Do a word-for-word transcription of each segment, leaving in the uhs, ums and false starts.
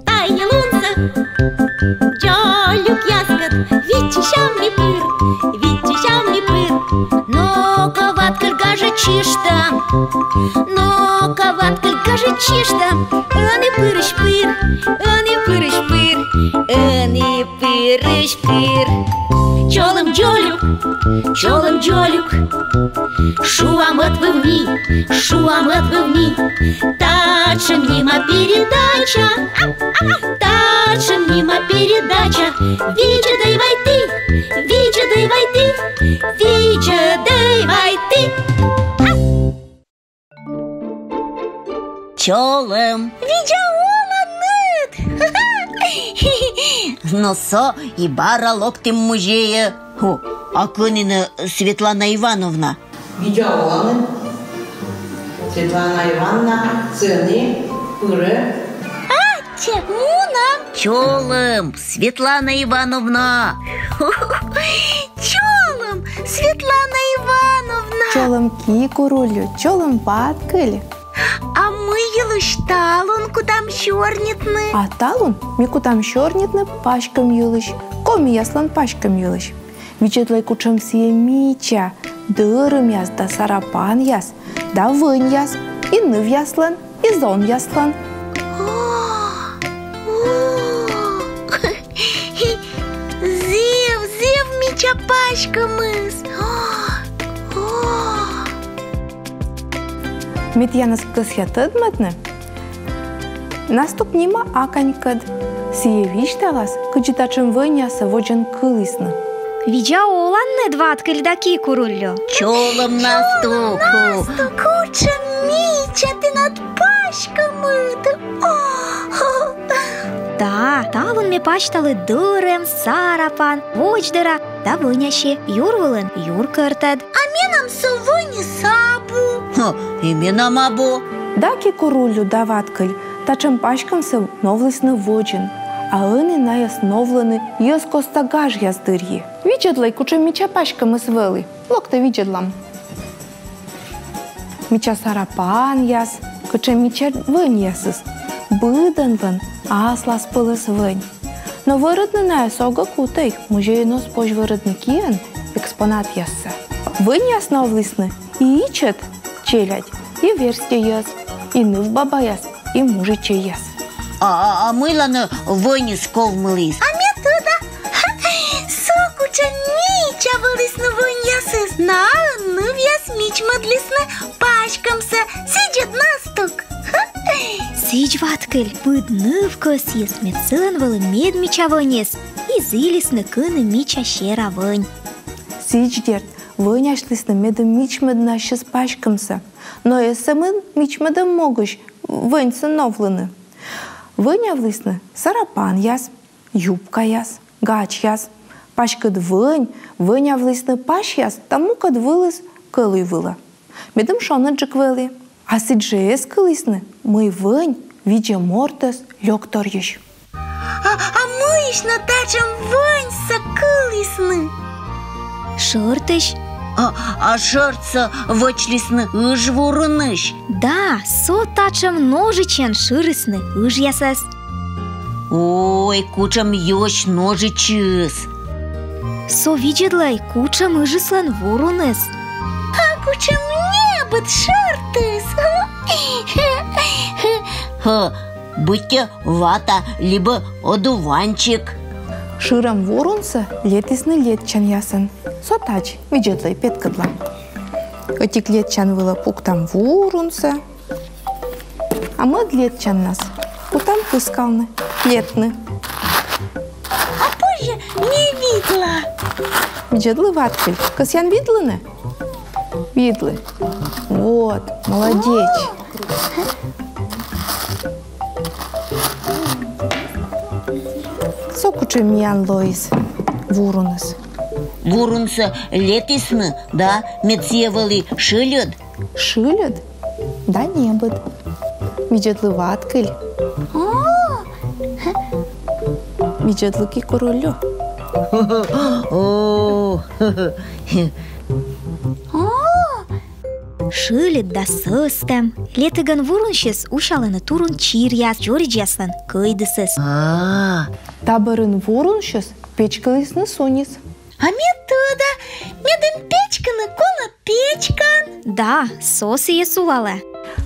Тайӧ лунсӧ дзолюкъяскӧд виччысям ми пыр, виччысям ми пыр. Но-ко, Ваткыль, гажӧдчышта, но-ко, Ваткыль, гажӧдчышта. Ӧні пырысь пыр, ӧні пырысь пыр, ӧні пырысь пыр. Чолӧм дзолюк, чолӧм дзолюк, шуам ӧтвыв ми, шуам ӧтвыв ми. Татшӧм нима передача, татшӧм нима передача. Видзӧдӧй вай ті, видзӧдӧй вай ті, видзӧдӧй вай ті. Чолӧм. Видза оланныд! Но со и бара локтім музейӧ. О, а кӧні нӧ Светлана Ивановна? Видза оланныд. Светлана Ивановна сэні пырӧ. Аттьӧ, мунам. Чолӧм, Светлана Ивановна! Чолӧм, Светлана Ивановна! Чолӧм, Кикуруллю, чолӧм, Ваткыль! А мый йылысь талун кутам сёрнитны? А талун ми кутам сёрнитны паськӧм йылысь, комияслӧн паськӧм йылысь. Видзӧдлӧй, кутшӧм сійӧ мича, дӧрӧмъяс да сарапанъяс да вӧньяс и нывъяслӧн, и зонъяслӧн. О, о, зэв, зэв мича паськӧмыс. О, о. Ме тіянӧс кӧсъя тӧдмӧдны Настук нима аканькӧд. Сійӧ висьталас, кыдзи татшӧм вӧньяссӧ водзын кылісны. Видза оланныд, Ваткыль да Кикуруллю. Чолӧм, Настук. Настук, кутшӧм мича тэнад паськӧмыд. О! Да, талун ме пасьталі дӧрӧм, сарапан, водздӧра да вӧняси. Юр вылын юркӧртӧд. А менам со вӧньыс абу. Хо, и менам абу. Да Кикуруллю да Ваткыль татшӧм паськӧмсӧ новлісны водзын. А ӧні найӧс новлӧны йӧзкостса гажъяс дырйи. Видзӧдлӧй, кутшӧм мича паськӧмыс вӧлі. Локтӧй, видзӧдлам. Мича сарапанъяс, кутшӧм мича вӧньясыс. Быдӧнлӧн аслас пӧлӧс вӧнь. Но вӧрӧдны найӧс огӧ кутӧй, музейын оз позь вӧрӧдны киӧн экспонатъяссӧ. Вӧньяс новлісны и ичӧт челядь, и верстьӧяс, и нывбабаяс, и мужичӧйяс. А, а, а мыйла нӧ вӧньыс ковмыліс? А ме тӧда. Со кутшӧм мича вӧлісны вӧньясыс. Наӧн нывъяс мичмӧдлісны паськӧмсӧ. Сідз ӧд, Настук? Сідз, Ваткыль, быд ныв кӧсйис, мед сылӧн вӧлі медмича вӧньыс, и зілисны, кӧні мича сера вӧнь. Сідз, дерт, вӧнясьлісны, медым мичмӧдны ассьыс паськӧмсӧ. Но эз сӧмын мичмӧдӧм могысь вӧньсӧ новлыны. Вӧнявлісны сарапанъяс, юбкаяс, гачьяс. Паськыд вӧнь вӧнявлісны пасьяс да мукӧд вылыс кӧлуй вылӧ, медым шоныдджык вӧлі. А сідзжӧ эскылісны, мый вӧнь видзӧ мортӧс лёкторйысь. А, а мыйысь нӧ татшӧм вӧньсӧ кылісны? Шӧртысь. А, а шӧртсӧ вӧчлісны ыж вурунысь. Да, со татшӧм ножичӧн шырисны ыжъясӧс. Ой, кутшӧм ёсь ножичыс! Со, видзӧдлӧй, кутшӧм ыжыслӧн вуруныс. А кутшӧм небыд шӧртыс! Хӧ, быттьӧ вата либӧ одуванчик. Шырӧм вурунсӧ летісны летчанъясӧн. Со тадз, видзӧдлӧй, петкӧдла. Ӧтик летчан вылӧ пуктам вурунсӧ, а мӧд летчаннас кутам кыскалны, летны. А позьӧ ме видла. Видзӧдлы, Ваткыль, кӧсъян видлыны? Видлы. Вот, молодец. Со кутшӧм миян лоис вуруныс. Вурунсӧ летісны, да, мед сійӧ вӧлі шыльыд. Шыльыд да небыд. Видзӧдлы, Ваткыль. О! Видзӧдлы, Кикуруллю. О! О! Шыльыд да сӧстӧм. Летігӧн вурунсьыс усялӧны турун чиръяс, дзоридзьяслӧн кӧйдысыс. А, та бӧрын вурунсьыс печкылісны сунис. А ме тӧда, медым печкыны, колӧ печкан. Да, со сійӧ сулалӧ.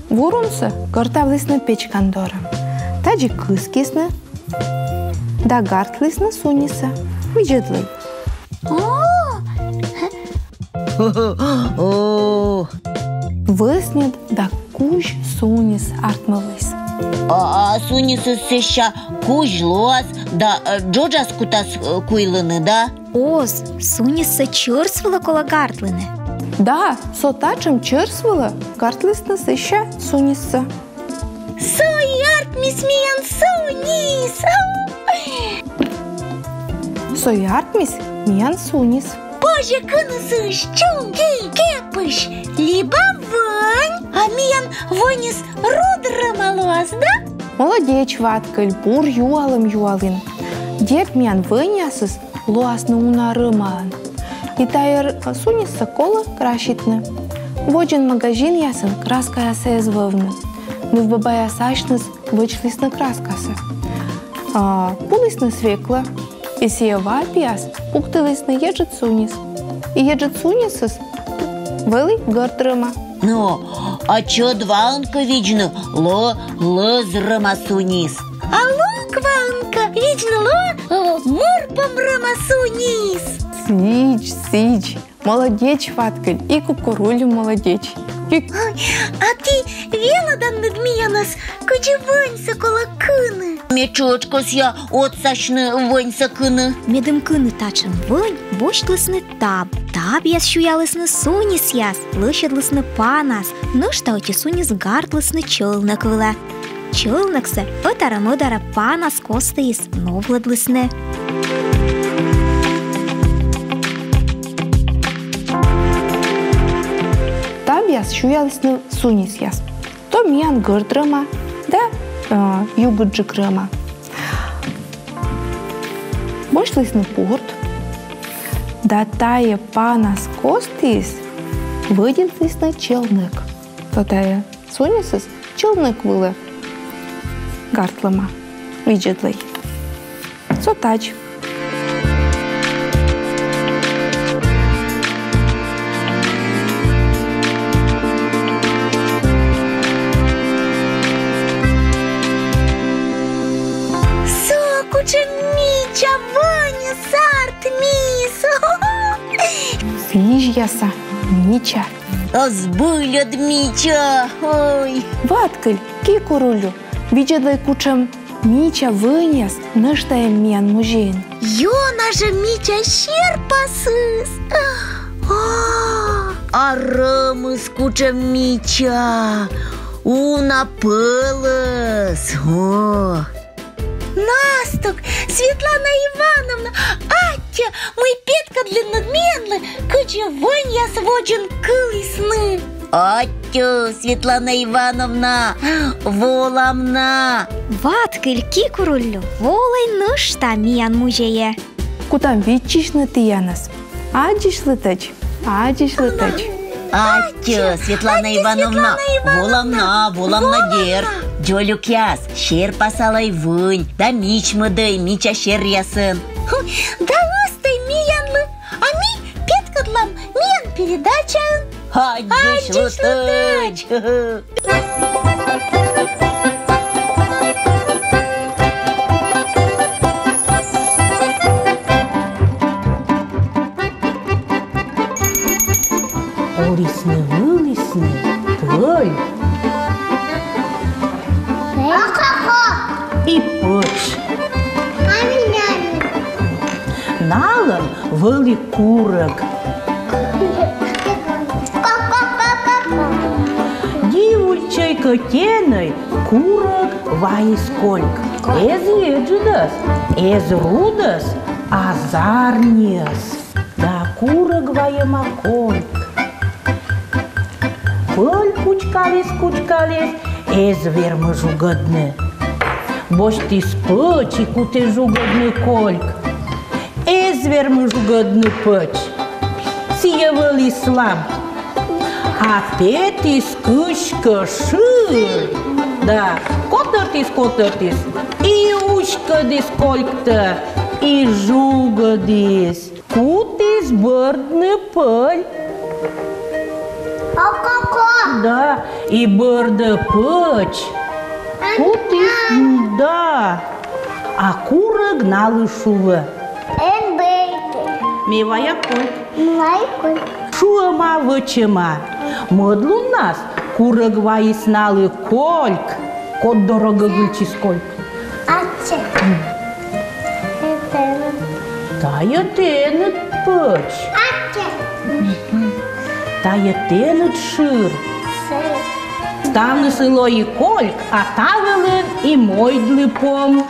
Вурунсӧ гӧрдавлісны печкан дорӧ. Тадзи кыскисны да гартлісны суниссӧ. Видзӧдлӧй. О! О! Вӧсньыд да кузь сунис артмывліс. А, а сунисыс сэсся кузь лоас да, э, джоджас кутас, э, куйлыны, да? Оз, суниссӧ чӧрс вылӧ колӧ гартлыны. Да, со татшӧм чӧрс вылӧ гартлісны сэсся суниссӧ. Со и артмис миян сунис. Со и артмис миян сунис. Позьӧ кыны сыысь чуҥ, ки, кепысь либӧ вӧнь. А миян вӧньыс руд рӧма лоас, да? Молодеч, Ваткыль, бур юалӧм юалін. Дерт, миян вӧньясыс лоасны уна рӧмаӧн. И тайӧ суниссӧ колӧ краситны. Водзын магазинъясын краскаяс эз вӧвны. Нывбабаяс асьныс вӧчлісны краскасӧ. А, пулісны свеклӧ, и сійӧ ва пиас пуктылісны еджыд сунис. И еджыд сунисыс вӧлі гӧрд рӧма. Но, а чӧд ваӧн кӧ видзны, лоӧ лӧз рӧма сунис. А лок ваӧн кӧ видзны, лоӧ, э, мӧрпом рӧма сунис. Сідз, сідз. Молодеч, Ваткыль, и Кукуруллю молодеч. Ой, а ті велӧданныд миянӧс, кыдзи вӧньсӧ колӧ кыны? Ме тшӧтш кӧсъя отсасьны вӧньсӧ кыны. Медым кыны татшӧм вӧнь, босьтлісны таб. Табъяс сюялісны сунисъяс, лӧсьӧдлісны панас, нӧшта ӧти сунис гартлісны чӧлнӧк вылӧ. Чӧлнӧксӧ ӧтарӧ-мӧдарӧ панас костіыс новлӧдлісны. Табъяс сюялісны сунисъяс. То миян гӧрд рӧма да, э, югыдджык рӧма. Босьтлісны пурт да тайӧ панас костіыс вӧдитлісны чӧлнӧк. То тайӧ сунисыс чӧлнӧк вылӧ гартлӧма. Видзӧдлӧй. Со тадз. Со кутшӧм мича вӧньыс артмис. Сідзкӧ, мича. Збыльыд мича, ой. Ваткыль, Кикуруллю, видзӧдлӧй, кутшӧм мича вӧньяс нӧшта эм миян музейын. Ёна жӧ мича серпасыс. О! А рӧмыс кутшӧм мича, уна пӧлӧс. О! Настук, Светлана Ивановна, аттьӧ, мый петкӧдлінныд миянлы, кыдзи вӧньяс водзын кылісны. Аттьӧ, Светлана Ивановна, волам на. Ваткыль, Кикуруллю, волӧй нӧшта миян музейӧ. Кутам виччысьны тіянӧс. Аддзысьлытӧдз, аддзысьлытӧдз. Аттьӧ, Светлана Ивановна, волам на, волам на, дерт. Дзолюкъяс, серпасалӧй вӧнь да мичмӧдӧй мича серъясӧн. Хм, да ыстӧй миянлы, а ми петкӧдлам миян передачаын. Аддзысьлытӧдз. Олісны-вылісны пӧль и пӧч. Налӧн вӧлі курӧг. Дивуйтчӧй кӧть энӧй, курӧг вайис кольк. Эз еджыдӧс, эз рудӧс, а зарниӧс. Да курӧг вайӧма кольк. Пӧль кучкаліс, кучкаліс, эз вермы жугӧдны. Босьтіс пӧч и кутіс жугӧдны кольк. Эз вермы жугӧдны пӧч. Сійӧ вӧлі слаб. А петіс кыськӧ шыр. Да, котӧртіс, котӧртіс, и уськӧдіс кольктӧ, и жугӧдіс. Кутіс бӧрдны пӧль. Ко-ко-ко. Да, и бӧрдӧ пӧч. Кутіс, м, да. А курӧг налы шуӧ: «Эн бӧрдӧй. Ме вая кольк». Вай кольк. Шуӧма-вӧчӧма. Мӧд луннас курӧг вайис налы кольк. Код дорӧ гӧгыльтчис кольк? Аттьӧ. Тайӧ тэныд пӧч. Аттьӧ. Тайӧ тэныд шыр. Шыр. Ставнысӧ лои кольк, а та вылын и мойдлы пом.